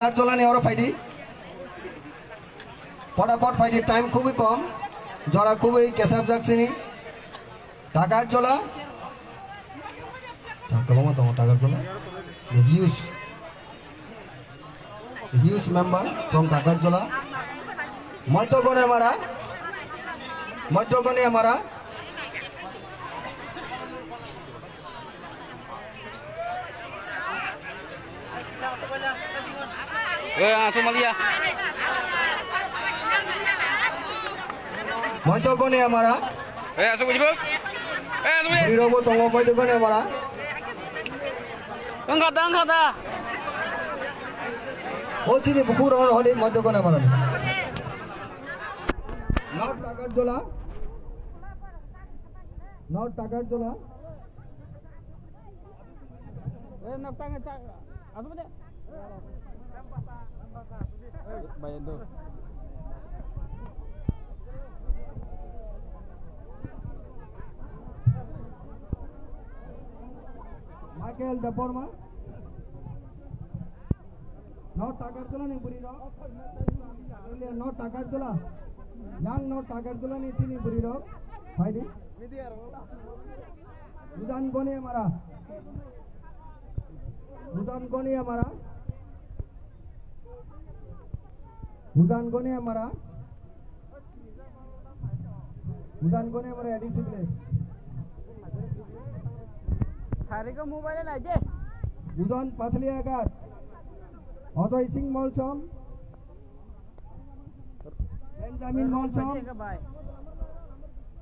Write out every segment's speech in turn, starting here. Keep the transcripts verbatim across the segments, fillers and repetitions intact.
Takarjolani oro phaidi. Potapot phaidi, time khubui kom. Jora khubui kesap jak sini. Takarjola. Kwbangma tongo Takarjola. The huge, the huge member from Takarjola. Moitogone Mara. Moitogone Mara. Eh, asuk malia. Moitogone Mara. Eh, asuk bujibuk. Eh, asuk bujibuk. Bwrwi rokbo tongo Moitogone Mara. Wngkha da, wngkha da. O chini bukhuk rok hodi Moitogone Mara. North Takarjola. North Takarjola. Eh, nap tang, tang. Asuk bujibuk. Bayar do. Michael Debbarma. North Takarjolani bwrwi rok. North Takarjola. Yang North Takarjolani chini bwrwi rok. Phaidi. Ujan Goniamara. Ujan Goniamara. Ujan Goniamara. Ujan Goniamara A D C village. Sariko mobile nai de. Ujan Pathliaghat. Ajoy Singh Molsom. Benjamin Molsom,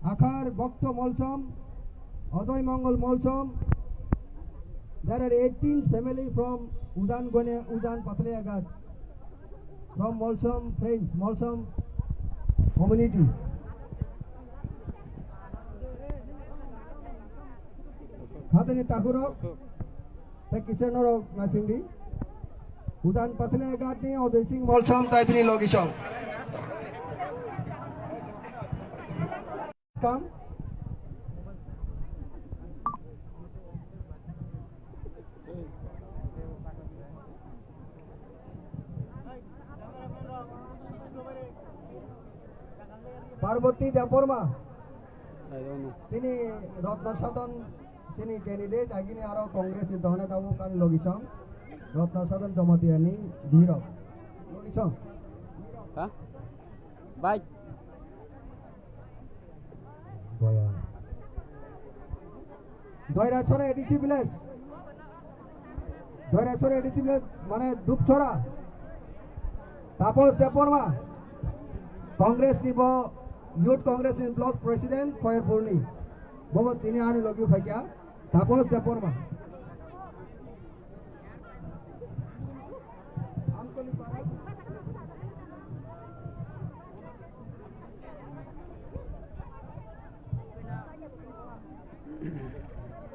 Akhar Bhakta Molsom, Ajoy Mongol Molsom. There are eighteen family from Ujan Gone, Ujan Pathliaghat, from Molsom friends, Molsom community. Khatini takhurok. Tei kisa norok naisingdi. Ujan Pathliaghat ni Ajoy Singh Molsom tei bini logisong. Kam. Parvati Debbarma. Chini Ratna Sadan, chini candidate, agini aro Congress ni dohone tabuk ani logisong. Ratna Sadan Jamatia ni birok. Logisong. Ha? Bai. Boya. Doirachora A D C village. Doirachora A D C village, mane Dupchora. Tapos Debbarma. Congress ni bo Youth Congress ni block president Khoyerpur ni. Bobo tini ani logi phaikya. Tapos Debbarma.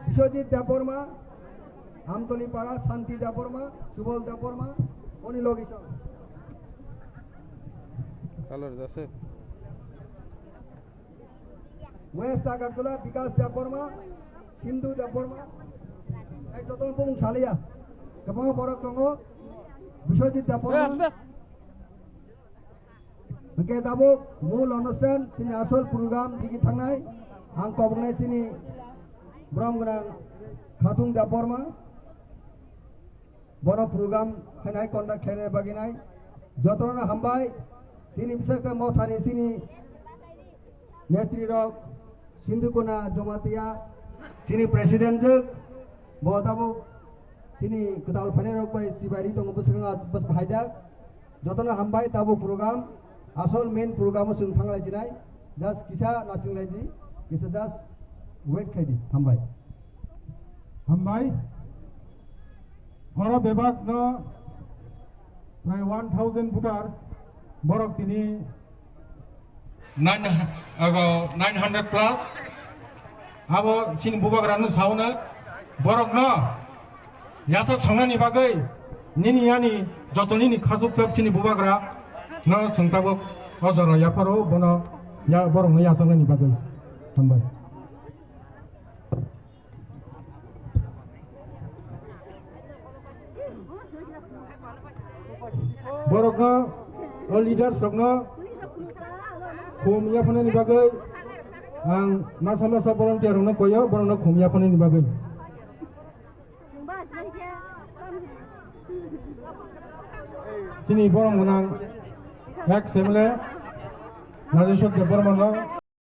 Biswajit Debbarma, Amtoli Para, Santi Debbarma, Subal Debbarma, oni logisong. Color jase. West Agartala, Bikas Debbarma, Sindhu Debbarma, ek joton bung salia. Kwbangma borok tongo, Biswajit Debbarma. Hwnkhe tabuk mul onusthan chini asol program digi thangnai, ang koboknai chini borom gwnang Khatung Debbarma, bono program hainai conduct khlainai bagwi nai. Jotono hambai, chini bisakta mothani chini netri rok, Sindhukona Jamatia, chini president jwk, bo tabuk chini kwtal phainai rok bai chibai ri tongo bwskango bwsba haida. Jotono hambai tabuk program, asol main program o chwng thanglai jinai, just kisa nasinglai di, kisa just wait khai di, hambai. Hambai. Oro bebak no prai one thousand voter borok tini nine, ago nine hundred plus. Abo chini bubagra no sauna borok no yachak songnani bagwi nini yani joto nini khasuk sab chini bubagra no songtabok o jora yapharo bono ya borok no yachaknani bagwi. Hambai. Borokno, o leaders rokno khum yaphanani bagwi ang masa masa volunteer rokno koyo, borokno khum yaphanani bagwi. Chini borok gwnang ex M L A Rajeshwar Debbarma no